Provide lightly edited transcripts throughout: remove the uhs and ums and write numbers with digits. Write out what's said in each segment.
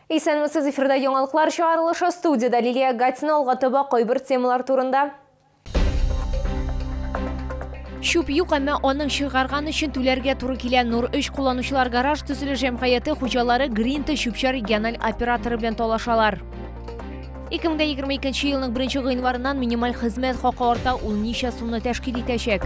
Исәнмесез, эфирда яңалыклар чыгарылышы, студияда Лилия Гатина. Алга таба кайбер темалар турында. Чүп юк, әмма аның чыгарган өчен түләргә туры килә. Нур 3 кулланучылар гараж төзелеш җәмгыяте хуҗалары Гринта чүп-чар региональ операторы белән талашалар. 2022 елның 1 гыйнварыннан минималь хезмәт хакы арта, ул ничә сумны тәшкил итәчәк?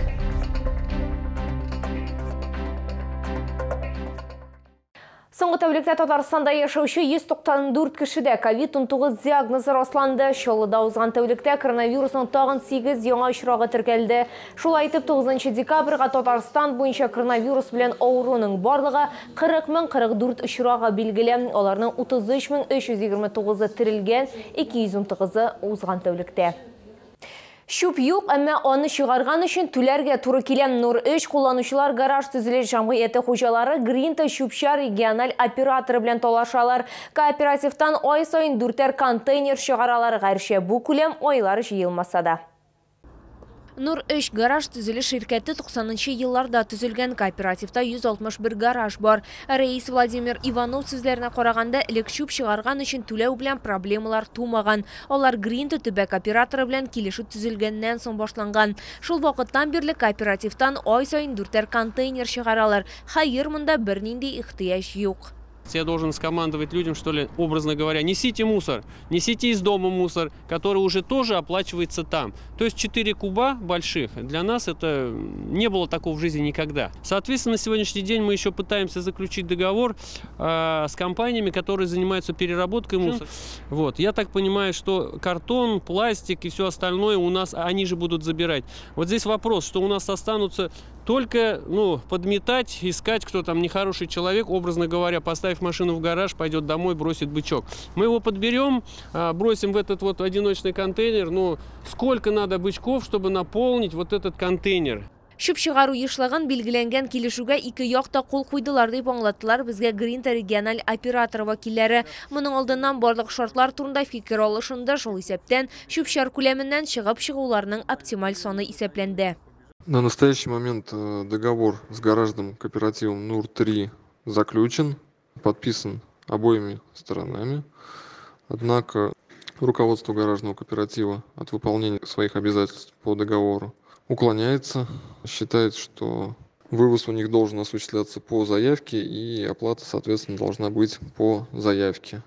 Соңгы тәүлектә Татарстанда яшәүче 194 кешедә ковид-19 диагнозы расланды. Чаллыда узган тәүлектә коронавирусның тагын 8 яңа очрагы теркәлде. Шулай итеп, 9 декабрьгә Татарстан буенча коронавирус белән авыруның барлыгы 40 044 очрагы билгеле. Аларның 33 329-ы терелгән, 219-ы узган тәүлектә. Чүп юк, әмма аны чыгарган өчен түләргә туры килә. Нур 3 кулланучылар гараж төзелеш җәмгыяте хуҗалары Гринта чүп-чар региональ операторы белән талашалар. Кооперативтан ай саен 4 контейнер чыгаралар, гәрчә бу күләм айлар җыелмаса да. Нур 3 гараж төзелеш ширкәте 90 елларда төзелгән. Кооперативта 161 гараж бар. Рәис Владимир Иванов сүзләренә караганда, элек чүп чыгарган өчен түләү белән проблемалар тумаган. Алар Гринта төбәк операторы белән килешү төзелгәннән соң башланган. Шул вакыттан бирле кооперативтан ай саен 4 контейнер чыгаралар. Хәер, монда бернинди ихтыяҗ юк. Я должен скомандовать людям, что ли, образно говоря, несите мусор, несите из дома мусор, который уже тоже оплачивается там. То есть 4 куба больших, для нас это не было такого в жизни никогда. Соответственно, на сегодняшний день мы еще пытаемся заключить договор с компаниями, которые занимаются переработкой мусора. Вот. Я так понимаю, что картон, пластик и все остальное у нас они же будут забирать. Вот здесь вопрос, что у нас останутся только, подметать, искать, кто там нехороший человек, образно говоря, поставив машину в гараж, пойдет домой, бросит бычок. Мы его подберем, бросим в этот вот одиночный контейнер. Сколько надо бычков, чтобы наполнить вот этот контейнер? Чүп чыгару ешлыгын билгеләнгән килешүгә ике як та кул куйдылар, дип аңлаттылар безгә Гринта региональ операторы вәкилләре. Моның алдыннан барлык шартлар турында фикер алышынды, шул исәптән чүп-чар күләменнән чыгып чыгуларның оптималь саны исәпләнде. На настоящий момент договор с гаражным кооперативом Нур-3 заключен, подписан обоими сторонами. Однако руководство гаражного кооператива от выполнения своих обязательств по договору уклоняется, считает, что вывоз у них должен осуществляться по заявке и оплата, соответственно, должна быть по заявке.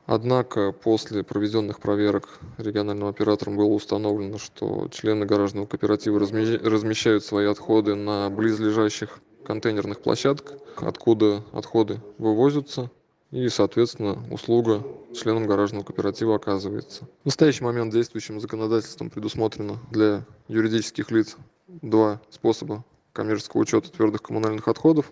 Однако после проведенных проверок региональным оператором было установлено, что члены гаражного кооператива размещают свои отходы на близлежащих контейнерных площадках, откуда отходы вывозятся и, соответственно, услуга членам гаражного кооператива оказывается. В настоящий момент действующим законодательством предусмотрено для юридических лиц два способа коммерческого учета твердых коммунальных отходов,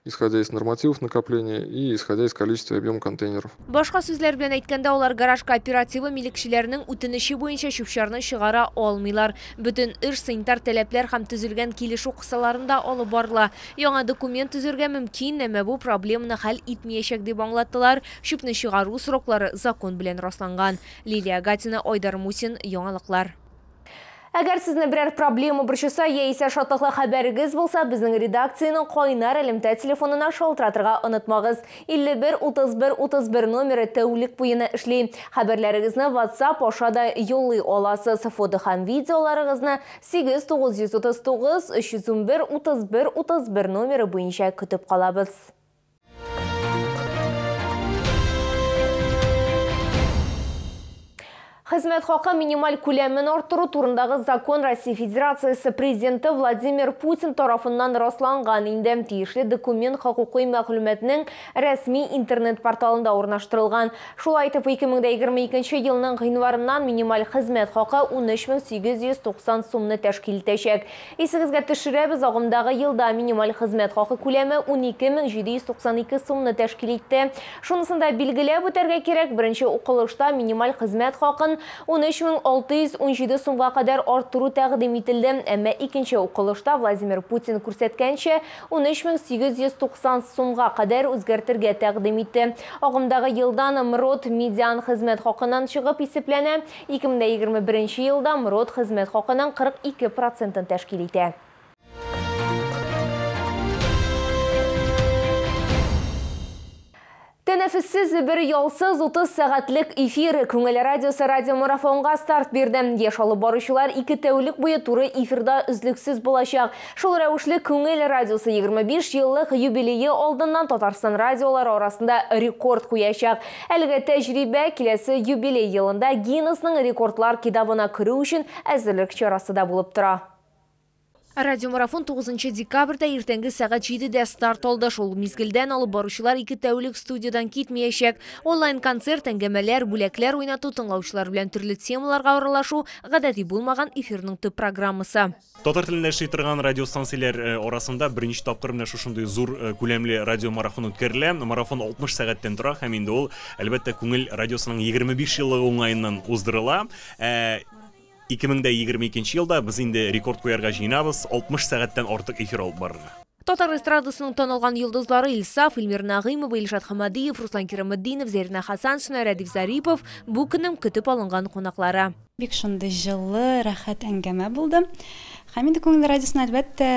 исходя из нормативов накопления и исходя из количества и объема контейнеров. Башка сүзләр белән әйткәндә, алар гараж кооперативы милекчеләренең үтенече буенча чүп-чарны чыгара алмыйлар. Бөтен эш санитар таләпләр һәм төзелгән килешү кысаларында алып барыла. Яңа документ төзергә мөмкин, әмма бу проблеманы хәл итмәячәк дип аңлаттылар. Чүпне чыгару сроклары закон белән расланган. Лилия Гатина, Айдар Мусин, Яңалыклар. Әгәр сезне берәр проблема борчыса яисә шатлыклы хәбәрегез булса, безнең редакциянең кайнар элемтә телефонына шалтыратырга онытмагыз. 51 31 31 номеры тәүлек буена эшли. Хәбәрләрегезне WhatsApp аша да юллый аласыз. Фото һәм видеоларыгызны 8 939 311 31 31 номеры буенча көтеп калабыз. Хезмәт хакы минималь күләмен арттыру турындагы закон Россия Федерациясе президенты Владимир Путин тарафыннан расланган. Инде тиешле документ хокукый мәгълүматның рәсми интернет порталында урнаштырылган. Шулай итеп, 2022 елның гыйнварыннан минималь хезмәт хакы 13 890 сумны тәшкил итәчәк. Исегезгә төшерәбез, агымдагы елда минималь хезмәт хакы күләме 12 792 сумны тәшкил итте. Шунысын да билгеләп үтәргә кирәк, беренче укылышта минималь хезмәт хакын 13 617 сумга кадәр арттыру тәкъдим ителде. Әмма икенче укылышта Владимир Путин күрсәткәнчә 13 890 сумга кадәр үзгәртергә тәкъдим итте. Агымдагы елдан МРОТ медиан хезмәт хакыннан чыгып исәпләнә. 2021 елда МРОТ хезмәт хакының 42 процентын тәшкил итә. Тәнәфессез бер ялсыз 30 сәгатьлек эфир Күңел радиосы радиомарафонга старт бирде. Яшь алып баручылар 2 тәүлек буе туры эфирда өзлексез булачак. Шул рәвешле Күңел радиосы 25 еллык юбилее алдыннан Татарстан радиолары арасында рекорд куячак. Әлеге тәҗрибә киләсе юбилей елында Гиннесның рекордлар китабына керү өчен әзерлек чарасы да булып тора. Радиомарафон 9 декабрьдә иртәнге сәгать 7-дә старт алды. Шул мизгелдән алып баручылар 2 тәүлек студиядан китмәячәк. Онлайн-концерт, әңгәмәләр, бүләкләр уйнату, тыңлаучылар белән төрле темаларга аралашу гадәти булмаган эфирның төп программасы. Татар телендә эшли торган радиостанцияләр арасында беренче тапкыр менә шушындый зур күләмле радиомарафон үткәрелә. Марафон 60 сәгатьтән тора һәм инде ул, әлбәттә, Күңел радиосының 25 еллыгы уңаеннан уздырыла. 2022 елда без инде рекорд куярга җыенабыз, 60 сәгатьтән артык эфир алып барырга. Татар эстрадасының танылган йолдызлары Илсаф, Илмир Нагыймова, Илшат Хамадиев, Руслан Кираметдинов, Зәринә Хасаншина, Рәдиф Зарипов бу көннең көтеп алынган кунаклары. Бик шундый җылы, рәхәт әңгәмә булды. Һәм инде Күңел радиосына әлбәттә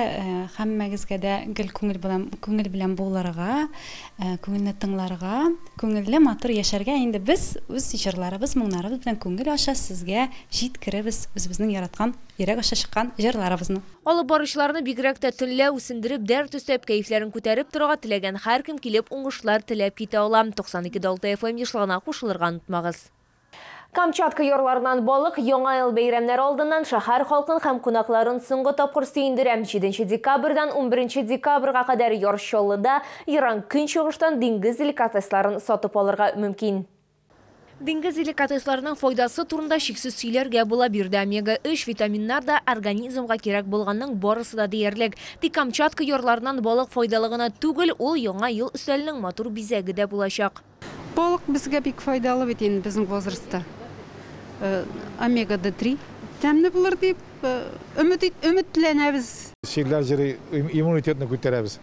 һәммәгезгә дә гел күңел белән булырга, күңелне тыңларга, күңелле матур яшәргә. Инде без үз җырларыбыз, моңнарыбыз белән күңел аша сезгә җиткерәбез үзебезнең яраткан, йөрәк аша чыккан җырларыбызны. Алып баручыларны бигрәк тә төнлә үсендереп, дәрт өстәп, кәефләрен күтәреп торырга теләгән һәркем килеп уңышлар теләп китә ала. 92.6 FM ешлыгына кушылырга онытмагыз. Камчатка ярларынан балык яңа ел бәйрәмнәре алдыннан шәһәр халкын һәм кунакларын соңгы тапкыр сөендерә. 7 декабрьдән 11 декабрьгә кадәр Яр Чаллыда Ерак Көнчыгыштан диңгез деликатесларын сатып алырга мөмкин. Диңгез деликатесларының файдасы турында шиксез сөйләргә була. Бирде омега-3 витаминнар да организмга кирәк булганның барысы да диярлек. Тик Камчатка ярларынан балык файдалы гына түгел, ул яңа ел өстәленең матур бизәге дә булачак. Балык безгә бик файдалы бит инде безнең возрастта. Омега-3 тәмле булыр дип өметләнәбез. Чирләр җире иммунитетны күтәрәбез.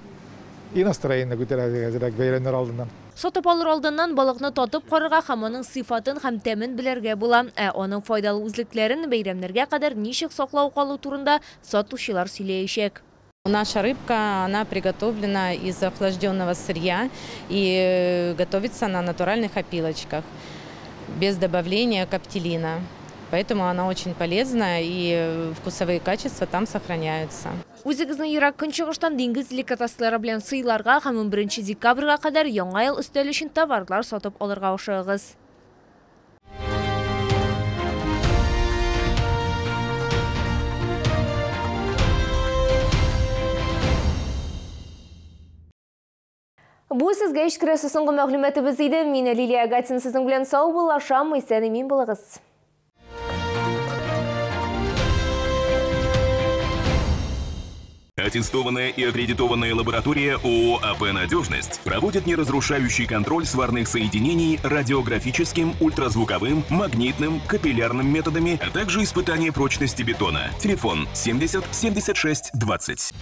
И настроениены күтәрәбез әзрәк бәйрәмнәр алдыннан. Сатып алыр алдыннан балыкны татып карарга һәм аның сыйфатын һәм тәмен белергә була. Ә аның файдалы үзлекләрен бәйрәмнәргә кадәр ничек саклау калу турында сатучылар сөйләячәк. Наша рыбка, она приготовлена из охлажденного сырья и готовится на натуральных опилочках, без добавления коптилина. Поэтому она очень полезна и вкусовые качества там сохраняются. Үзегезнең Ерак Көнчыгыштан диңгез деликатеслары белән сыйларга һәм 11 декабрьгә кадәр яңа ел өстәле өчен товарлар сатып алырга ашыгыгыз. Бу сезгә ишкерәсе соңгы мәгълүматыбыз иде. Мин Лилия Гатин сезнең белән саубуллашам. Исән-имин булыгыз. Аттестованная и аккредитованная лаборатория ООО «АП Надежность» проводит неразрушающий контроль сварных соединений радиографическим, ультразвуковым, магнитным, капиллярным методами, а также испытание прочности бетона. Телефон 70 76 20.